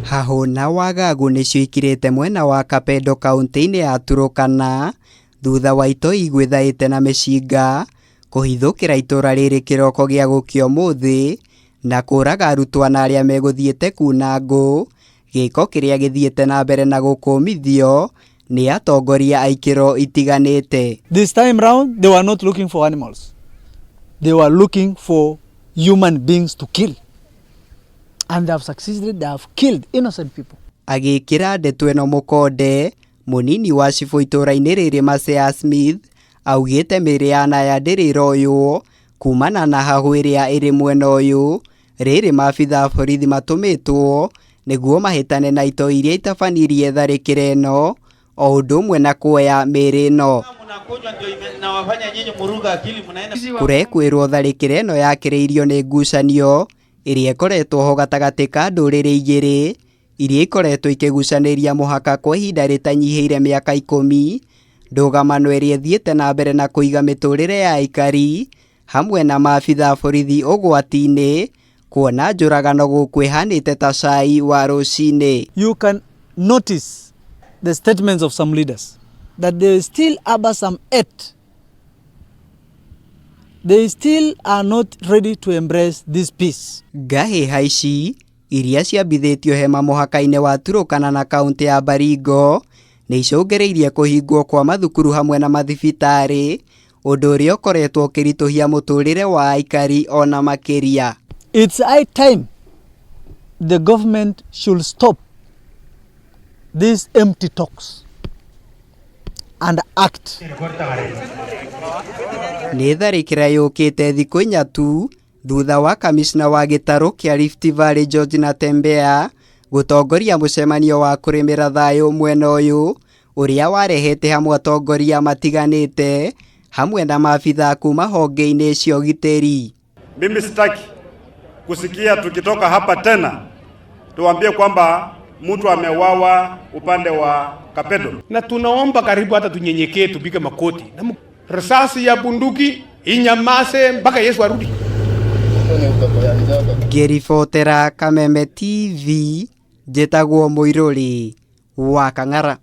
Hahũ na wagagu nĩcio ikirĩte mwena wa Kapedo kaunti-inĩ ya Turukana thutha wa itoi igwĩthaĩte na mĩcinga kũhithũkĩra itũra rĩrĩ kĩroko gĩa gũkĩa ũmũthĩ na kũraga arutwo ana arĩa megũthiĩte kuna ngũ, gĩko kĩrĩa gĩthiĩte na mbere na gũkũmithio nĩ atongoria a ikĩro itiganĩte. This time round, they were not looking for animals. They were looking for human beings to kill. And they have succeeded, they have killed innocent people. Agĩkĩra ndeto ĩno mũkonde, mũnini wa cibũ itũra-inĩ rĩrĩ Masea Smith augĩte mĩĩrĩ ya anaya ndĩrĩ ĩroywo kumana na hahũ ĩrĩa ĩrĩ mwena ũyũ rĩrĩ maabitha a borithi matũmĩtwo nĩguo mahĩtane na itoi iria itabanirie tharĩkĩra ĩno o ũndũ ũmwe na kuoya mĩĩrĩ ĩno. Kũrekwĩrwo tharĩkĩra ĩno yakĩrĩirio nĩ ngucanio ĩrĩa ĩkoretwo ho gatagatĩ ka ndũrĩrĩ igĩrĩ iria ikoretwo ikĩgucanĩria mũhaka kwa ihinda rĩtanyihĩire mĩaka 10, ndũgamano ĩrĩa ĩthiĩte na mbere na kũiga mĩtũrĩre ya aikari hamwe na maabitha a borithi ũgwati-inĩ kuona njũragano gũkũ ĩhanĩte ta cai wa rũcinĩ. You can notice the statements of some leaders that they still harbor some hate. They still are not ready to embrace this peace. Ngahĩha ici iria ciambithĩtio hema mũhaka-inĩ wa Turukana na kaunti ya Baringo nĩ icũngĩrĩirie kũhingwo kwa mathukuru hamwe na mathibitarĩ, ũndũ ũrĩa ũkoretwo ũkĩritũhia mũtũrĩre wa aikari ona makĩria. It's high time the government should stop these empty talks and act. Nĩ tharĩkĩra yũkĩte thikũ inya tu thutha wa kamishna wa gĩtarũ kĩa Rift Valley George Natembeya gũtongoria mũcemanio wa kũrĩmĩra thayũ mwena ũyũ ũrĩa warehete hamwe atongoria matiganĩte hamwe na maabitha kuma honge-inĩ cia ũgitĩri. Mimi sitaki kusikia tukitoka hapa tena tuambie kwamba mtu ameuawa upande wa Kapedo. Na tunaomba karibu hata tunyenyekee, tupige makoti na risasi ya bunduki inyamaze mpaka Yesu arudi. Ngĩribotera Kameme TV, njĩtagwo Mũirũrĩ wa Kang'ara.